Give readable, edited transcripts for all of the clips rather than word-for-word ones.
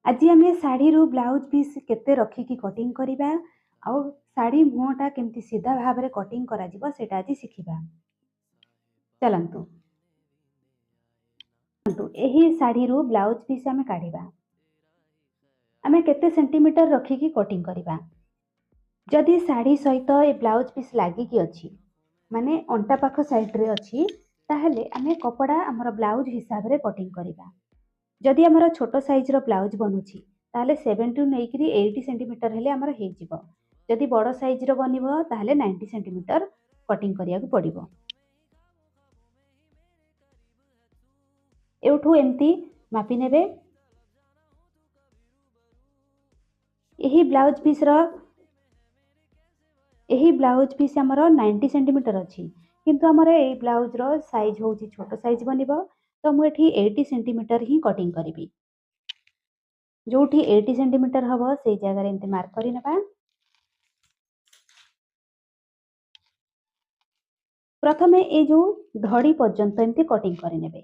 ଆଜି ଆମେ ଶାଢ଼ୀରୁ blouse piece କେତେ ରଖିକି କଟିଂ କରିବା ଆଉ ଶାଢ଼ୀ ମୁହଁଟା କେମିତି ସିଧା ଭାବରେ କଟିଂ କରାଯିବ ସେଇଟା ଆଜି ଶିଖିବା। ଚାଲନ୍ତୁ, ଏହି ଶାଢ଼ୀରୁ ବ୍ଲାଉଜ୍ ପିସ୍ ଆମେ କାଢ଼ିବା। ଆମେ କେତେ ସେଣ୍ଟିମିଟର ରଖିକି କଟିଂ କରିବା? ଯଦି ଶାଢ଼ୀ ସହିତ ଏ ବ୍ଲାଉଜ୍ ପିସ୍ ଲାଗିକି ଅଛି, ମାନେ ଅଣ୍ଟା ପାଖ ସାଇଡ଼୍ରେ ଅଛି, ତାହେଲେ ଆମେ କପଡ଼ା ଆମର ବ୍ଲାଉଜ୍ ହିସାବରେ କଟିଂ କରିବା। ଯଦି ଆମର ଛୋଟ ସାଇଜ୍ର ବ୍ଲାଉଜ୍ ବନୁଛି, ତାହେଲେ 7ରୁ ନେଇକରି 8 ସେଣ୍ଟିମିଟର ହେଲେ ଆମର ହେଇଯିବ। ଯଦି ବଡ଼ ସାଇଜ୍ର ବନିବ, ତାହେଲେ 90 ସେଣ୍ଟିମିଟର କଟିଂ କରିବାକୁ ପଡ଼ିବ। ଏଉଠୁ ଏମିତି ମାପି ନେବେ। ଏହି ବ୍ଲାଉଜ୍ ପିସ୍ର, ଏହି ବ୍ଲାଉଜ୍ ପିସ୍ ଆମର 90 ସେଣ୍ଟିମିଟର ଅଛି, କିନ୍ତୁ ଆମର ଏଇ ବ୍ଲାଉଜ୍ର ସାଇଜ୍ ହେଉଛି ଛୋଟ ସାଇଜ୍ ବନିବ, ତ ମୁଁ ଏଠି 80 ସେଣ୍ଟିମିଟର ହିଁ କଟିଂ କରିବି। ଯେଉଁଠି 80 ସେଣ୍ଟିମିଟର ହେବ, ସେଇ ଜାଗାରେ ଏମିତି ମାର୍କ କରିନେବା। ପ୍ରଥମେ ଏଇ ଯେଉଁ ଧଡ଼ି ପର୍ଯ୍ୟନ୍ତ ଏମିତି କଟିଂ କରିନେବେ।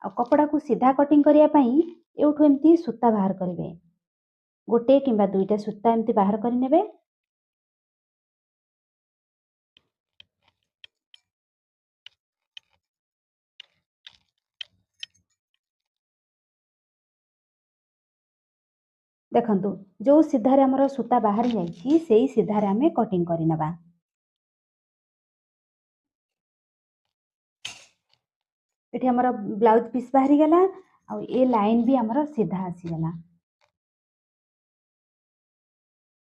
ଆଉ କପଡ଼ାକୁ ସିଧା କଟିଂ କରିବା ପାଇଁ ଏଉଠୁ ଏମିତି ସୂତା ବାହାର କରିବେ। ଗୋଟେ କିମ୍ବା ଦୁଇଟା ସୂତା ଏମିତି ବାହାର କରିନେବେ। ଦେଖନ୍ତୁ, ଯେଉଁ ସିଧାରେ ଆମର ସୂତା ବାହାରି ଯାଇଛି, ସେଇ ସିଧାରେ ଆମେ କଟିଂ କରିନେବା। ଏଠି ଆମର ବ୍ଲାଉଜ୍ ପିସ୍ ବାହାରିଗଲା ଆଉ ଏ ଲାଇନ୍ ବି ଆମର ସିଧା ଆସିଗଲା।